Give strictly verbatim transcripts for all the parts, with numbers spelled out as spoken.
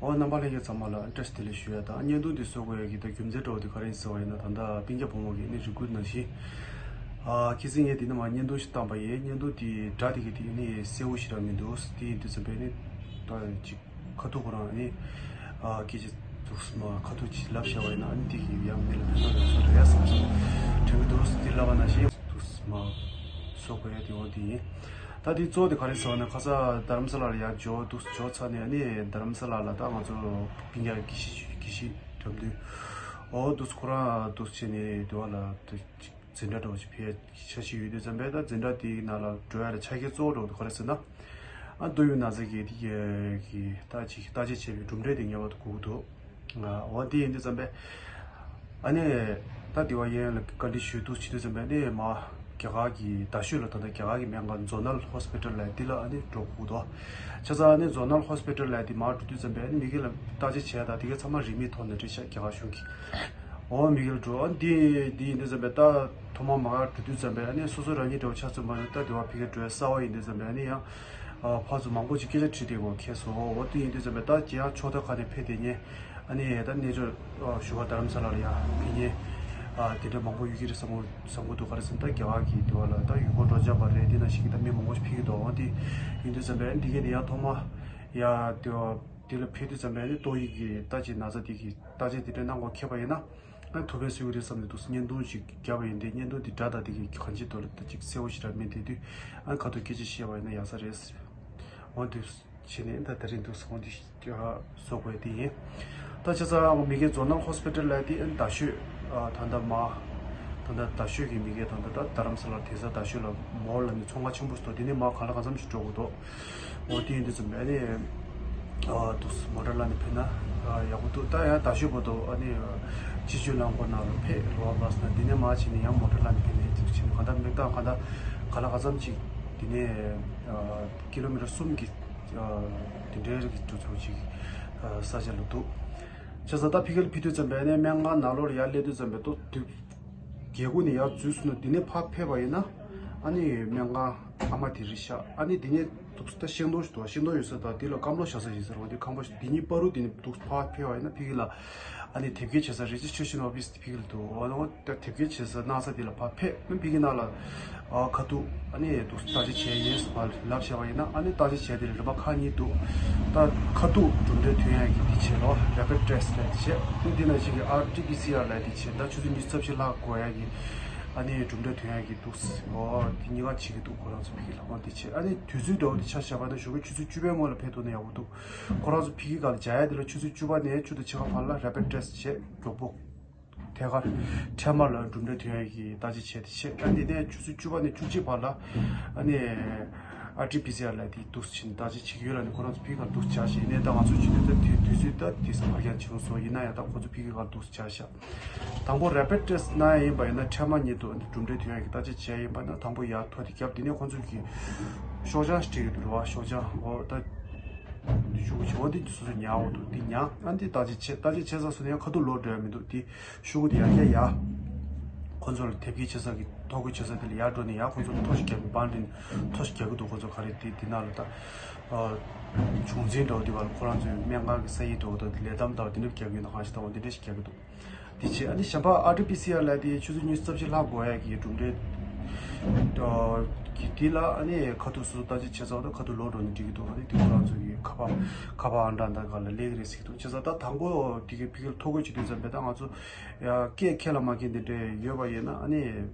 ཨོ་རྣམ་པ་ལྷན་རྒྱས་ཚང་མ་ལ་བཀྲ་ཤིས་བདེ་ལེགས་ཞུ་ཡ་དང་། བརྙན་ཐུང་འདི་བཟོ་དགོས་ཡ་གི་ད་རྒྱུ་མཚན་འདྲ་བོ་དེ་ག་རེ་ཡིན་ཟེར་བ་ཡིན་ན། ད་ལྟ་སྤུན་ཀྱག་བུ་མོ་གིས་ཨ་ནི་རེ་ཀུ་ཊི་ནང་བཞིན། ཨ་ཁྱེད་ཚོས་ངས་འདི་ནས་མར་བརྙན་ཐུང་ཞིག་བཏང་པ་ཡིན། བརྙན་ཐུང་དེའི་སྒྲ་དེ་གི་དེ་ནི་གསལ་བོ་ཞེ་དྲག་མི་འདུག་དེ་ཡིན་དུས་ཙམ་པས་ནི་ད་ཅིག་ཁ་ཐུག་ཁོ་རང་ནི་ཨ་སྐད་ཆ་འདུག་སེ་མར་ཁ་ཐུག་ཅིག་ལབ་བཞག་པ་ཡིན་ན། ཨ་ནི་དེ་གི་ཡང་མི་ལ་ཕན་ཐོགས་ཡོང་ས་རེད་བསམ་སོང་། དྲན་གི་འདུག་དེ་ལབ་པ་ནང་བཞིན་འདུག་སེ་མར་བཟོ་དགོས་ཡ་དེ་འོ་དེ་ཡིན། ད་དེ་གཙོ་བོ་དེ་ག་རེ་ཟེར་བ་ན། ཁ་སང་རྡ་རམ་ས་ལ་ལ་ཡར་འབྱོར་འདུག་སེ་འབྱོར་ཚར་ནས། ཨ་ནི་རྡ་རམ་ས་ལ་ལ་ད་ང་ཚོ་སྤུན་ཀྱག་དགེ་བཤེས་དགེ་བཤེས་འགྲམ་དུ་ཨོ་འདུག་སེ་ཁོ་རང་འདུག་སེ་བྱས་ནས་དེ་བ་ལ་དེ་ཅིག་འཛིན་གྲྭ་འདྲ་བོ་ཞིག་ཕེབས་འཆར་གཞི་ཡོད་དུས་ཙམ་པས། ད་འཛིན་གྲྭ་དེའི་ནང་ལ་འགྲོ་ཡ་ལ་ཆ་རྐྱེན་གཙོ་བོ་འདྲ་བོ་དེ་ག་རེ་ཟེར་ན། ཨ་ཏོག་དབྱིབས་ན་ཚ་གི་དེ་གི་ད་ཅིག་བརྟག་དཔྱད་བྱས་པའི་གྲུབ་འབྲས་དེ་ངེས་པར་དུ་དགོས་ཀྱི་འདུག་འོ་དེ་ཡིན་དུས་ཙམ་པས། ཨ་ནི་ད་དེ་བ་ཡན་ལ་བཀའ་འདྲི་ཞུས་འདུག་བྱེད་དུས་ཙམ་པས། ཨ་ནི་མར་རྒྱ་གར་གྱི་རྡ་ཤོད་ལ། ད་ལྟ་རྒྱ་གར་གྱི་སྨན་ཁང་Zonal Hospital ལ་དེ་ལ་ཨ་ནི་འགྲོ་དགོས་འདུག་བྱས་ཙང་ཨ་ནི་Zonal Hospital ལ་དེ་མར་འགྲོ་དུས་ཙམ་པས། ཨ་ནི་དམིགས་བཀར་ལ་བརྟག་དཔྱད་བྱས་ད་དེ་གའི་ཚང་མ་རིན་མེད་ཐོག་ནས་རེད་ཤག་རྒྱ་གར་གཞུང་གིས། འོ་དམིགས་བཀར་འགྲོ། ཨ་འདི་འདི་ཡིན་དུས་ཙམ་པས་ད་ཐོག་མ་མར་འགྲོ་དུས་ཙམ་པས། ཨ་ནི་སོ་སོ་རང་ཉིད་འདྲ་བོ་ཆ་མཚོན་པ་ཡིན་ན། ད་དེ་བ་ཕ་གིར་འགྲོ་ཡ་གསར་པ་ཡིན་དུས་ཙམ་པས། ཨ་ནི་ཡང་ཨ་ཕར་ཚུར་མང་པོ་ཅིག་སྐད་ཆ་དྲིས་ཏེ་གོ་ཁེལ་སོང་། འོ་དེ་ཡིན་དུས་ཙམ་པས་ད་ཁྱེད་ཡང་ཕྱོགས་མཐའ་ཁག་ནས་ཕེབས་བསྡད་མཁན། ཨ་ནི་ད་གནས་མཆོག་ཨ་བཞུགས་སྒར་རྡ་རམ་ས་ལ་ལ་ཡར་ཕེབས་མཁན། ཨ་དེ་འདྲ་མང་པོ་ཡོད་ཀྱི་རེད་བསམ་གྱི་བསམ་གྱི་འདུག་ག་རེ་ཟེར་ན། ད་རྒྱ་གར་གྱི་དེ་བ་ལ་ད་ཡུལ་སྐོར་འགྲོ་འཆར་པ་རེད། དེ་ནང་བཞིན་གྱི་ད་མི་མང་པོ་ཞིག་ཕེབས་ཀྱི་འདུག་འོ་དེ་ཡིན་དུས་ཙམ་པས་འདི་གས་དེ་ཡང་ཐོག་མ་ཡར་དེ་བ་དེ་ལ་ཕེབས་དུས་ཙམ་པས། ཨ་ནི་ཏོག་དབྱིབས་ཀྱི་བརྟག་དཔྱད་ན་ཚ་དེ་གི་བརྟག་དཔྱད་དེ་འདྲ་གནང་དགོས་ཁེལ་བ་ཡིན་ན། ཨ་ཐུགས་ཕན་གསོས་ཀྱི་རེད་བསམ་ནས་འདུག་སེ་བརྙན་ཐུང་ཞིག་བརྒྱབ་པ་ཡིན་ཏེ། བརྙན་ཐུང་འདི་སྒྲ་དང་དེ་གི་གང་ཅི་ཐོག་ལ་ད་ཅིག་གསལ་པོ་ཞེ་དྲག་མེད་དེ་དུས། ཨ་ཁ་ཐུག་སྐད་ཆ་བཤད་པ་ཡིན་ན་ཡག་ས་རེད། འོ་འདུག་སེ་བྱས་ནས་ད་དེ་རིང་འདུག་སེ་འོ་འདི་བཟོ་དགོས་དེ་ཡིན། ད་བྱས་ཙང་མ་གི་Zonal Hospital ལ་དེ་ཨ་ནི་རྡ་ཤོད། ཨ་ད་ལྟ་མར་ད་ལྟ་རྡ་ཤོད་ཀྱི་མ་གི་ད་ལྟ་ད་རྡ་རམ་ས་ལ་དེ་ས་རྡ་ཤོད་ལ་མོལ་ལ་ནི་ཚོང་ཁང་ཆེན་པོ་ཞིག་འདུག་དེ་ནས་མར་གང་ལ་གང་འཚམ་ཞིག་འགྲོ་དགོས་འདུག་འོ་དེ་ཡིན་དུས་ཙམ་པས་ཨ་ནི་ཨ་འདུག་སེ་མོ་ཊ་ལ་ནི་ཕེབས་ན་ཨ་ཡག་པོ་འདུག་ད་ཡང་རྡ་ཤོད་བར་དུ་ཨ་ནི་སྤྱི་སྤྱོད་རླངས་འཁོར་ནང་ལ་ཕེབས། རོ་ཨར་བྷ་སི་ནང་། དེ་ནས་མར་ཕྱིན་ནས་ཡང་མོ་ཊ་ལ་ནི་ཕེབས་ནས་འདུག་སེ་གང་ལྟར་མིག་ལྟ་གང་ལྟར་གང་ལ་གང་འཚམ་ཅིག་དེ་ནས་ཨ་ཀི་ལོ་མི་ཊར་གསུམ་གྱི་ཨ་དེ་འདྲའི་རིགས་ཀྱི་འགྲོ་ཚུལ་ཅིག་ཨ་ས་ཆ་ལ་འདུག་བྱས་ཙང་ད་ཕ་གི་ལ་ཕེབས་དུས་ཙམ་པས་ནས་སྨན་ཁང་ནང་ལོགས་ལ་ཡར་སླེབས་དུས་ཙམ་པས་ཏོག་དུས་སྒེའུ་ཁུང་ནས་ཡར་འཛུལ་སོང་ན། དེ་ནས་ཕར་ཕེབས་པ་ཡིན་ན་ཨ་ནི་སྨན་ཁང་ཨ་མ་དེ་རེད་ཤག་ཨ་ནི་དེ་ནས་འདུག་སེ་ད་ཤིང་སྡོང་ཞིག་འདུག་ཤིང་སྡོང་ཡོད་ས་དང་དེ་ལ་སྐམ་ལོ་བཞག་ས་ཞིག་ཟེར་བ། དེ་ཁང་པ་ཞིག་དེ་གཉིས་བར་དུ་དེ་ནས་འདུག་ཕར་ཕེབས་པ་ཡིན་ན་ཕ་གི་ལ་ཨ་ནི་དེབ་སྐྱེལ་བྱེད་ས་Registration Office དེ་ཕ་གི་ལ་འདུག་འོ་ད་དེབ་སྐྱེལ་བྱེད་ས་གནང་ས་དེ་ལ་ཕར་ཕེབས། ཨ་ཕ་གི་ནང་ལ་ཨ་ཁ་ཐུག་ཨ་ནི་འདུག་སེ་བརྟག་དཔྱད་བྱས་ཡིན་ཟེར་ལབ་བྱས་པ་ཡིན་ན། ཨ་ནི་བརྟག་དཔྱད་བྱས་དེ་ལ་རིམ་པ་ཁག་གཉིས་འདུག་ད་ཁ་ཐུག་གྲུབ་འབྲས་ཐོན་ཡག་གི་དེ་བྱེད་རོགས། Rapid Test ལབ་དེ་བྱེད། ཨ་ནི་དེ་ནང་བཞིན་གྱི་ཨར་ཊི་པི་སི་ཨར་ལབ་དེ་བྱེད། ད་ཆུ་ཚོད་ཉི་ཤུ་རྩ་བཞི་ལྷག་འགོར་ཡག་གི་ཨ་ནི་གྲུབ་འབྲས་ཐོན་ཡག་གི་འདུག་སེ། འོ་དེ་གཉིས་ཀ་བྱེད་ཀྱི་འདུག་ཁོ་རང་ཚོ་ཕ་གི་ལ། འོ་དེ་བྱེད། ཨ་ནི་དུས་ཚོད་འདྲ་བོ་དེ་ཆ་བཞག་པ་ན་ཞོགས་ཀའི་ཆུ་ཚོད་བཅུ་པའི་སྔོན་ལ་ཕེབས་ཐུབ་ན་ཡག་པོ་འདུག་ཁོ་རང་ཚོ་ཕ་གི་སྒང་ལ་འབྱོར་ཡག་དེ་ལ་ཆུ་ཚོད་བཅུ་པ་ནས་བཅུ་དང་ཕྱེད་ཀ་བར་ལ་Rapid Test བྱེད། མགྱོགས་པོ་ཐད་ཀར་འཕྲལ་མ་ལ་གྲུབ་འབྲས་ཐོན་ཡག་གི་བརྟག་དཔྱད་བྱས་ཏེ་བྱེད། ཨ་ནི་དེ་ནས་ཆུ་ཚོད་བཅུ་པ་ནས་བཅུ་གཅིག་བར་ལ་ཨ་ནི་ཨར་ཊི་པི་སི་ཨར་ལབ་དེ་འདུག་སེ་བྱས་ནས་བརྟག་དཔྱད་བྱེད་ཀྱི་ཡོད་ལབ་ནས་ཁོ་རང་ཚོ་ཕ་གི་སྒང་ལ་འདུག་སེ་བྱས་ཤག་ཡིན་ནའི་ད་ང་ཚོ་བྱེད་དུས་ད་དེ་དུས་ཚོད་ད་དེ་ས་ཕར་འགྱངས་བྱུང་སོང་། ཡིན་ན་ཡང་ད་ཁོ་ཚོ་ཕ་གི་སྒང་ལ་འདུག་སེ་བྱས་ཤག་དང་པོ་Rapid Test གནང་ཡ་ཡིན་པ་ཡིན་ན་འཕྲལ་མ་ཉིད་དུ་གྲུབ་འབྲས་ཐོན་ཡག་གི་བརྟག་དཔྱད་བྱས་ཡིན་པ་ན། དང་པོ་ཡར་ཐོ་དེ་བརྒྱབ། དེ་ནས་ཁོ་ཚོ་གིས་ཤོག་བྱང་ཞིག་སྤྲད་ཀྱི་འདུག་རེད་བ། ཤོག་བྱང་། འོ་ད་ཤོག་གུ་ཆེ་བོ་འདི་འདི་སོ་སོ་ཉར་འོ་འདུག་འདི་ཉར། ཨ་འདི་བརྟག་དཔྱད་བྱས། བརྟག་དཔྱད་བྱས་ཚར་སོང་ནས་ཡང་ཁ་ཐུག་ལོག་འགྲོ་ཡ་མི་འདུག་འདི་ཤོག་གུ་དེ་ཡར་རྒྱག་ཡ། ཁོ་ཚོ་ལ་དེབ་སྐྱེལ་བྱེད་ས་གི་ཐོ་འགོད་བྱེད་ས་དེ་ལ་ཡར་འགྲོ་ནས་ཡར་ཁོ་ཚོ་ལ་ཐོ་ཞིག་རྒྱག་གི་འདུག་བང་འདི་ཐོ་ཞིག་རྒྱག་གི་འདུག་ཁོ་ཚོ་ག་རེ་དེ་དེ་ནང་ལ་ད་བྱུང་འཛིན་འདྲ་བོ་དེ་བ་ལ་ཁོ་རང་ཚོའི་སྨན་ཁང་གི་ས་ཡིག་འདྲ་བོ་དང་ལས་ཐམ་དང་དེ་འདྲ་རྒྱག་གི་ཡོད་ན་གང་ཞིག་ད་འོ་འདི་འདྲ་ཞིག་རྒྱག་གི་འདུག་འདི་བྱས། ཨ་ནི་གཞན་པ་ཨར་ཊི་པི་སི་ཨར་ལབ་དེ་ཆུ་ཚོད་ཉི་ཤུ་རྩ་བཞི་ལྷག་འགོར་ཡག་གི་གྲུབ་འབྲས་ཨ་གི་དེ་ལ་ཨ་ནི་ཁ་ཐུག་སོ་སོ་བརྟག་དཔྱད་བྱས་ཚར་བ་དང་ཁ་ཐུག་ལོག་འགྲོ་ནས་འགྲིག་གི་འདུག་ཨ་ནི་དེ་ཁོ་རང་ཚོ་གི་ཁ་པར་ཁ་པར་ཨང་གྲངས་དང་སྒང་ལ་སླེབས་ཀྱི་རེད་ཟེར་གྱི་འདུག་བྱས་ཙང་ད་དང་པོ་དེ་གི་ཕ་གི་ལ་ཐོ་འགོད་བྱེད་དུས་ཙམ་པས་ད་ང་ཚོ་ཡ་སྐད་ཁྱེད་ལ་མ་མཁྱེན་དེ་འདྲས་ཡོད་པ་ཡིན་ན། ཨ་ནི་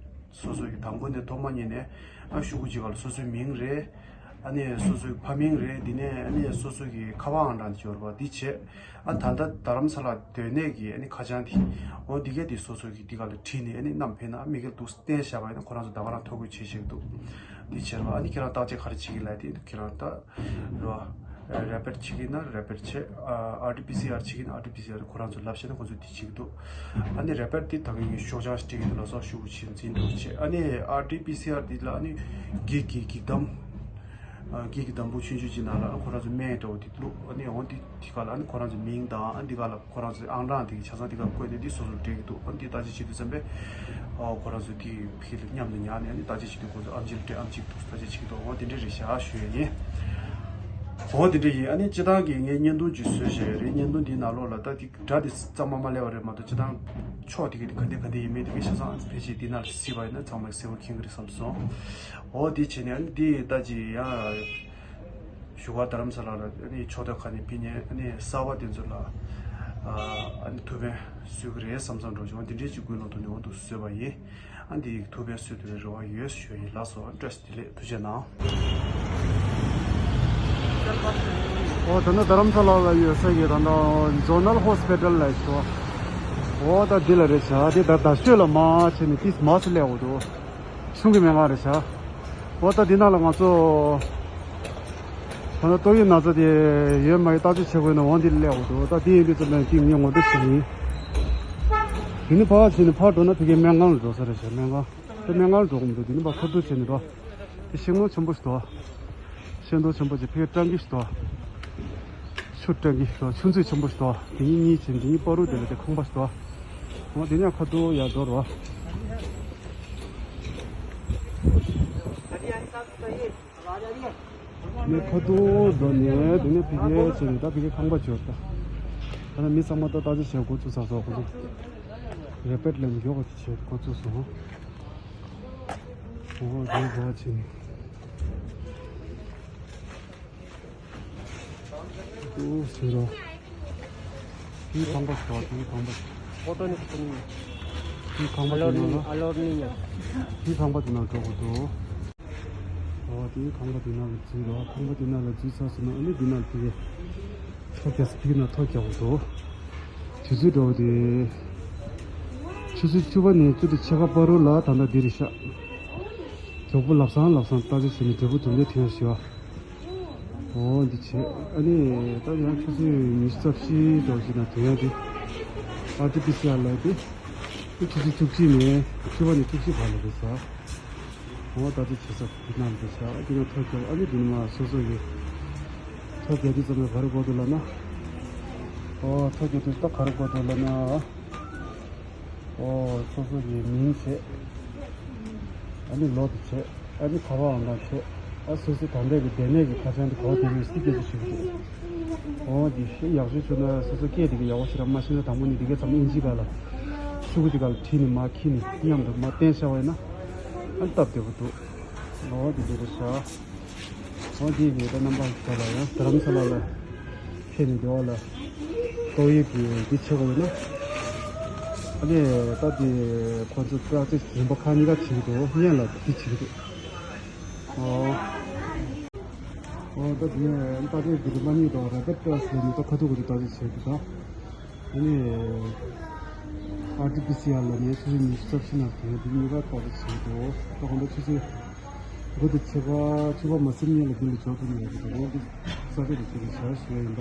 སོ་སོ་གི་དང་པོ་ནས་ཐོག་མ་ཉིད་ནས་ཨ་ཤོག་གུ་ཅིག་སྒང་ལ་སོ་སོའི་མིང་རེད། ཨ་ནི་སོ་སོའི་ཕ་མིང་རེད། དེ་ནས་ཨ་ནི་སོ་སོ་གི་ཁ་པར་ཨང་གྲངས་དེ་ཡོད་རེད་པ། འདི་བྱས། ཨ་ད་ལྟ་རྡ་རམ་ས་ལ་སྡོད་གནས་ཀྱི་ཨ་ནི་ཁ་བྱང་དེ་འོ་འདི་གས་དེ་སོ་སོ་གི་འདི་ག་ལ་བྲིས་ནས་ཨ་ནི་བསྣམས་ཕེབས་ན། ཨ་མི་གས་འདུག་སེ་བསྟན་བཞག་པ་ཡིན་ན་ཁོ་རང་ཚོ་ད་ག་རང་ཐོ་འགོད་བྱེད་ཤེས་ཀྱི་འདུག་འདི་བྱས་རེད་པ། ཨ་ནི་ཁྱེད་རང་བརྟག་དཔྱད་ག་རེ་བྱེད་ཀྱི་ལབ་དེ་ཁྱེད་རང་ད་རེད་པ། རེ་པིཌ་བྱེད་ཀྱི་ན་རེ་པིཌ་བྱེད། ཨར་ཊི་པི་སི་ཨར་བྱེད་ཀྱི་ན་ཨར་ཊི་པི་སི་ཨར། ཁོ་རང་ཚོ་ལབ་བྱས་ན་ཁོ་ཚོ་འདི་བྱེད་ཀྱི་འདུག་ཨ་ནི་རེ་པིཌ་དེ་ད་གིན་ཤོག་བྱང་ཞིག་སྤྲད་ཀྱི་འདུག་ལགས་སོ། ཤོག་གུ་ཆེ་འཛིན་འདུག་བྱས། ཨ་ནི་ཨར་ཊི་པི་སི་ཨར་འདི་ལ་ཨ་ནི་འགྱིག་གི་འགྱིག་དམ། ཨ་འགྱིག་གི་དམ་བུ་ཆུང་ཆུང་ཅིག་ནང་ལ་ཨ་ཁོ་རང་ཚོའི་སྨན་འདྲ་བོ་དེ་བླུགས། ཨ་ནི་འོ་འདི་དེ་ག་ལ་ཨ་ནི་ཁོ་རང་ཚོའི་མིང་དང་། ཨ་འདི་ག་ལ་ཁོ་རང་ཚོའི་ཨང་གྲངས་དེ་གི་ཆ་ཚང་དེ་ག་བཀོད་ནས་འདི་སོ་སོར་སྤྲད་ཀྱི་འདུག་ཨ་འདི་བརྟག་དཔྱད་བྱེད་དུས་ཙམ་པས་ཨ་ཁོ་རང་ཚོ་དེ་ཕ་གི་ལ་མཉམ་དུ་ཉར་ནས། ཨ་ནི་བརྟག་དཔྱད་བྱེད་དུས་ཁོ་ཚོ་ཨམ་ཆི་ལ་སྤྲད། ཨམ་ཆི་གིས་འདུག་སེ་བརྟག་དཔྱད་བྱེད་ཀྱི་འདུག་འོ་དེ་འདྲ་རེད་ཤག་ཞུ་ཡ་ཡིན། འོ་དེ་འདྲ་ཡིན། ཨ་ནི་སྤྱིར་བཏང་གི་ངས་བརྙན་ཐུང་ཅིག་བཟོས་བཞག་ཡོད་རེད། བརྙན་ཐུང་འདིའི་ནང་ལོགས་ལ་ད་དེ་སྒྲ་དེ་གཙང་མ་མ་སླེབས་པ་རེད་མ་གཏོགས། སྤྱིར་བཏང་ཕྱོགས་དེ་ག་དེ་ག་འདྲ་ག་འདྲ་ཡིན་མིན་དེ་གའི་ཆ་ཚང་ཕལ་ཆེར་འདི་ནང་གཟིགས་པ་ཡིན་ན་ཚང་མས་གསལ་པོ་མཁྱེན་གྱི་རེད་བསམ་སོང་། འོ་དེ་བྱས་ནས་ཨ་ནི་འདི་ད་ཅིག་ཡང་བཞུགས་སྒར་རྡ་རམ་ས་ལ་ལ་ཨ་ནི་ཕྱོགས་མཐའ་ཁག་ནས་ཕེབས་མཁན་ཨ་ནི་གསར་པ་དེ་ཚོ་ལ་ཨ་ནི་ཐུགས་ཕན་གསོས་ཀྱི་རེད་བསམ་བསམ་འདྲ་བྱུང་། འདི་འདྲའི་ཅིག་ཀུན་སློང་ཐོག་ནས་འོ་འདུག་བཟོས་པ་ཡིན། ཨ་འདི་ཐུགས་ཕན་གསོས་ཐུབ་པའི་རེ་བ་ཡོད་ཞུ་ཡིན། ལགས་སོ། བཀྲ་ཤིས་བདེ་ལེགས། ཐུགས་རྗེ་གནང་། ཨོ་ད་ནི་རྡ་རམ་ས་ལ་ལ་ཡོད་ས་གི་ད་ལྟ་Zonal Hospital ལ་ཞོག་ཨོ་ད་འདི་ལ་རེད་བྱ། དེ་ད་ད་ཤོད་ལ་མ་བྱས་ནས་ཏིས་མ་སུ་སླེབས་འོ་འདུག་ཆུང་གི་སྨན་ཁང་རེད་བྱ། ཨོ་ད་འདི་ནང་ལ་ང་ཚོ་ད་ལྟ་ཏོག་དབྱིབས་ན་ཚ་དེ་ཡོད་མ་ཡོད་བརྟག་དཔྱད་བྱེད་དགོས་ན་འོ་འདི་སླེབས་འོ་འདུག་ད་དེ་ཡིན་དུས་ཙམ་ནས་ཏིས་ངས་ངོ་སྤྲོད་བྱེད་ཡིན། དེ་ནི་ཕར་བྱས་ནས་ཕར་འགྲོ་ན་ཕ་གིའི་སྨན་ཁང་ལ་འགྲོ་ས་རེད་བྱ། སྨན་ཁང་། དེ་སྨན་ཁང་འགྲོ་གི་མི་འདུག་དེ་ནི་ཕར་ཁ་ཐུག་བྱས་ནས་འགྲོ། དེ་ཤིང་སྡོང་ཆེན་པོ་ཞིག་འདུག་ཤིང་སྡོང་ཆེན་པོ་ཅིག་ཕ་གིར་སྤྲང་གི་ཞིག་འདུག་ཆུ་སྤྲང་གི་ཞིག་འདུག་ཆུ་མཛོད་ཆེན་པོ་ཞིག་འདུག་དེ་གཉིས་གཉིས་བྱས་དེ་གཉིས་བར་དུ་དེ་ལ་དེ་ཁང་པ་ཞིག་འདུག་འོ་དེ་ནས་ཁ་ཐུག་ཡར་འགྲོ་རོགས། ངས་ཁ་ཐུག་འགྲོ་ནས་དེ་ནས་ཕ་གིར་བྱས་ནས་ད་ཕ་གིར་ཁང་པ་བྱོས་ད། ད་ནི་མི་ཚང་མ་ད་བརྟག་དཔྱད་བྱེད་འགོ་ཚུགས་ཚར་སོང་། ཁོ་ཚོ་རེ་པེད་ལེན་མགྱོགས་པོ་བྱེད་འགོ་ཚུགས་སོང་། འོ་རེད་འགྲོ་བྱས་ནས། འོ་ཟེར་རོ། དེའི་ཁང་པ་ཞིག་འདུག་དེའི་ཁང་པ་ཞིག་ཨོ་ཏོ་ནི་ཁོ་ནི། དེའི་ཁང་པ་ཨ་དེ་ལོར་ནང་ནི་ལ། ཨ་ལོར་ནི་ཡ། དེའི་ཁང་པ་དེ་ནང་འགྲོ་དགོས་འདུག་འོ་དེའི་ཁང་པ་དེ་ནང་ལ་འཛུལ་རོགས། ཁང་པ་དེ་ནང་ལ་འཛུལ་ཚར་སོང་ན་ཨ་ནི་འདི་ནང་དེ་གའི་ཐོ་རྒྱག་ས་ཕ་གི་ནང་ཐོ་རྒྱག་དགོས་འདུག་དུས་ཚོད་འགྲོ་བ་དེ། ཆུ་ཚོད་བཅུ་པ་ནས་བཅུ་དང་ཕྱེད་ཀ་བར་དུ་ལ་ད་ལྟ་འདི་རེད་ཤག་མགྱོགས་པོ་ལབ་སང་ལབ་སང་བརྟག་དཔྱད་བྱས་ནས་འབྲས་བུ་དོན་འདི་ཐོན་ཤག་འོ་འདི་བྱས་ཨ་ནི་ད་ཡང་ཆུ་ཚོད་ཉི་ཤུ་རྩ་བཞི་འགྲོ་བཞིན་ན་དོན་ཡག་དེ། ཨར་ཊི་པི་སི་ཨར་ལབ་དེ། ཆུ་ཚོད་བཅུ་གཅིག་ནས་བཅུ་པ་ནས་བཅུ་གཅིག་བར་ལ་རེད་ཟེར། འོ་ད་ལྟ་བྱེད་ས་དེ་ནང་འདུག་ས། ཨ་དེ་ནང་ཐོ་རྒྱབ། ཨ་ནི་དེ་ནི་མ་སོ་སོ་ཡི་ཐོ་རྒྱབ་དུས་ཙམ་པའི་ག་རེ་དགོས་འདུག་ལབ་ན། འོ་ཐོ་རྒྱབ་དུས་ད་ག་རེ་དགོས་འདུག་ལབ་ན། འོ་སོ་སོ་ཡི་མིང་བྱས། ཨ་ནི་ལོ་དེ་བྱས། ཨ་ནི་ཁ་པར་ཨང་གྲངས་བྱས། ཨ་སོ་སོ་ད་ལྟའི་གི་སྡོད་གནས་ཀྱི་ཁ་བྱང་དེ་ག་པར་སྡོད་ཡོད་སྲིད་སྐད་ཆ་ཞུ་གི་འདུག་འོ་དེ་ཤེས་ཡག་ཤོས་བྱུང་ན་སོ་སོ་སྐད་དེ་གི་ཡག་པོ་ཞིག་ར་མ་ཤེས་ན་དང་པོ་ནས་དེ་གའི་ཚབ་ཨིན་ཇི་སྒང་ལ་ཤོག་གུ་དེ་སྒང་ལ་བྲིས་ནས་མར་འཁྱེར་ནས་མཉམ་དུ་མར་བསྟན་བཞག་པ་ཡིན་ན་ཨ་ནི་སྟབས་བདེ་པོ་འདུག་འོ་དེ་འདྲ་རེད་ཤག་འོ་དེ་ཡིན་ད་རྣམ་པ་ཚོ་ལ་ཡང་རྡ་རམ་ས་ལ་ལ་ཕེབས་ནས་འདི་བ་ལ་ཏོག་དབྱིབས་ཀྱི་འདི་བྱེད་དགོས་ཡོད་ན་ཨ་ནི་ད་དེ་ཁོ་ཚོ་བརྟག་དཔྱད་རིམ་པ་ཁག་གཉིས་ཀ་བྱེད་ཀྱི་འདུག་སྔོན་ལ་འདི་བྱེད་ཀྱི་འདུག་འོ། འོ་ད་དེ་ནས་ད་དེ་དེ་མ་ཉིད་དང་ར་པར་ཊི་ཊེ་སི་ཊི་ལ་ནི་ད་ཁ་ཐུག་གི་ད་དེ་བྱེད་དུ་ད། ཨ་ནི་ཨར་ཊི་པི་སི་ཨར་ལ་ནི་ཆུ་ཚོད་ཉི་ཤུ་རྩ་བཞི་ནང་དེ་དེ་གཉིས་ཀ་ད་དེ་བྱེད་དུ་ད་གང་ད་ཆུ་ཚོད་འགོ་དེ་ཆེ་ག་ཆུ་བ་མ་སེམས་ཉིད་ལ་དེ་ལ་འཇོག་ཐུབ་ནས་ཡོད་གི་ད་གང་དེ་ས་ཆ་དེ་ཆེ་གི་བྱ་ཞུ་ཡིན་ད།